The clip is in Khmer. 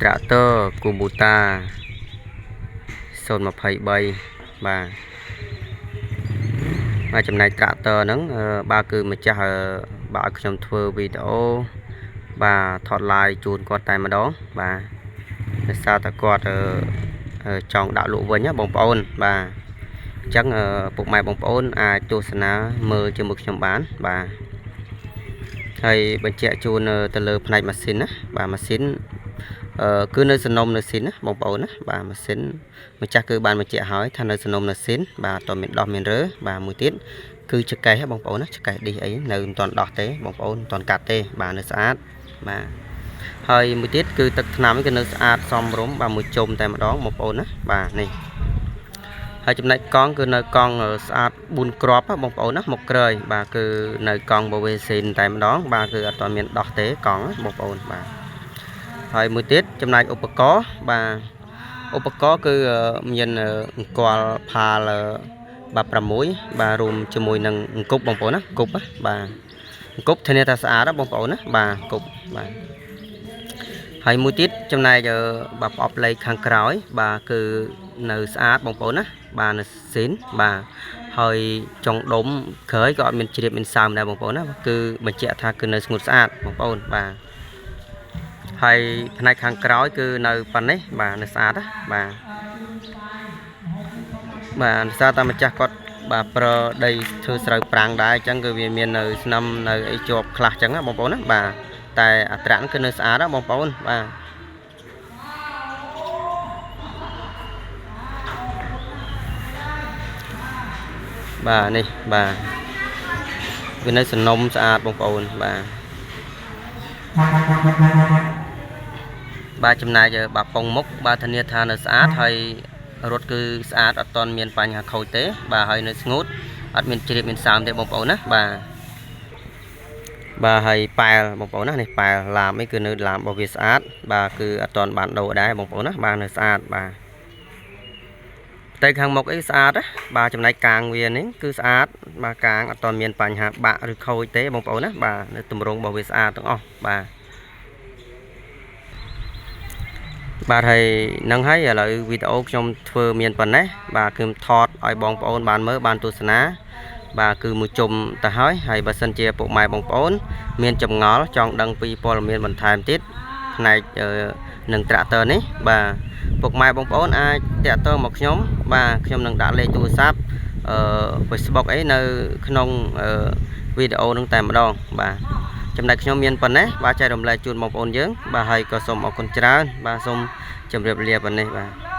ត្រាក់ទ័រ Kubota 023បាទបាទចំណែកត្រាក់ទ័រហ្នឹងបាទគឺម្ចាស់បាទឲ្យខ្ញុំធ្វើវីដេអូបាទថត live ជូនគាត់តែម្ដងបាទដោយសារតែគាត់ចង់ដាក់លក់វិញណាបងប្អូនបាទអញ្ចឹងពុកម៉ែបងប្អូនអាចទស្សនាមើលជាមួយខ្ញុំបានបាទហើយបញ្ជាក់ជូនទៅលើផ្នែកម៉ាស៊ីនណាបាទម៉ាស៊ីនគឺនៅសនំនៅស៊ីនណាបងប្អូនណាបាទម៉ាស៊ីនម្ចាស់គឺបានបញ្ជាក់ហើយថានៅសនំនៅស៊ីនបាទអត់មានដោះមានរើបាទមួយទៀតគឺចកេះបងប្អូនណាចកេះឌីសអីនៅមិនទាន់ដោះទេបងប្អូនមិនទាន់កាត់ទេបាទនៅស្អាតបាទហើយមួយទៀតគឺទឹកថ្នាំគឺនៅស្អាតសមរម្យបាទមួយជុំតែម្ដងបងប្អូនណាបាទនេះហើយចំណែកកង់គឺនៅកង់ស្អាត4គ្រាប់បងប្អូនណាមកក្រោយបាទគឺនៅកង់បវេស៊ីនតែម្ដងបាទគឺអត់ទាន់មានដោះទេកង់បងប្អូនបាទហើយមួយទៀតចំណែកឧបករណ៍បាទឧបករណ៍គឺមានអង្គលផាលបាទ6បាទរួមជាមួយនឹងអង្គប់បងប្អូនណាអង្គប់បាទអង្គប់ធានាថាស្អាតបងប្អូនណាបាទអង្គប់បាទហើយមួយទៀតចំណែកបាទប្រអប់លេខខាងក្រោយបាទគឺនៅស្អាតបងប្អូនណាបាទនៅស៊ីនបាទហើយចុងដុំក្រោយក៏អត់មានជ្រាបមានសើមដែរបងប្អូនណាគឺបញ្ជាក់ថាគឺនៅស្ងួតស្អាតបងប្អូនបាទហើយផ្នែកខាងក្រោយគឺនៅប៉ុណ្ណេះបាទនៅស្អាតណាបាទបាទដោយសារតែម្ចាស់គាត់បាទប្រើដីធ្វើស្រូវប្រាំងដែរអញ្ចឹងគឺវាមាននៅស្នឹមនៅអីជាប់ខ្លះអញ្ចឹងណាបងប្អូនណាបាទតែអត្រាគឺនៅស្អាតណាបងប្អូនបាទបាទនេះបាទវានៅសនំស្អាតបងប្អូនបាទបាទចំណែកបាទប៉ុងមុខបាទធានាថានៅស្អាតហើយរត់គឺស្អាតអត់ទាន់មានបញ្ហាខូចទេបាទហើយនៅស្ងួតអត់មានជ្រាបមានសើមទេបងប្អូនណាបាទបាទហើយប៉ែលបងប្អូនណានេះប៉ែលឡាមអីគឺនៅឡាមរបស់វាស្អាតបាទគឺអត់ទាន់បានដូរដែរបងប្អូនណាបាទនៅស្អាតបាទផ្ទៃខាងមុខអីស្អាតណាបាទចំណែកកាងវានេះគឺស្អាតបាទកាងអត់ទាន់មានបញ្ហាបាក់ឬខូចទេបងប្អូនណាបាទនៅទម្រង់របស់វាស្អាតទាំងអស់បាទបាទហើយនឹងហើយឥឡូវវីដេអូខ្ញុំធ្វើមានប៉ុណ្ណេះបាទគឺថតឲ្យបងប្អូនបានមើលបានទស្សនាបាទគឺមួយជុំទៅហើយហើយបើសិនជាពុកម៉ែបងប្អូនមានចម្ងល់ចង់ដឹងពីព័ត៌មានបន្ថែមទៀតផ្នែកនឹងត្រាក់ទ័រនេះបាទពុកម៉ែបងប្អូនអាចតាក់ទងមកខ្ញុំបាទខ្ញុំនឹងដាក់លេខទូរស័ព្ទFacebook អីនៅក្នុងវីដេអូនឹងតែម្ដងបាទចំណែកខ្ញុំមានប៉ុណ្ណេះបាទចែករំលែកជូនបងប្អូនយើងបាទហើយក៏សូមអរគុណច្រើនបាទសូមជម្រាបលាប៉ុណ្ណេះបាទ។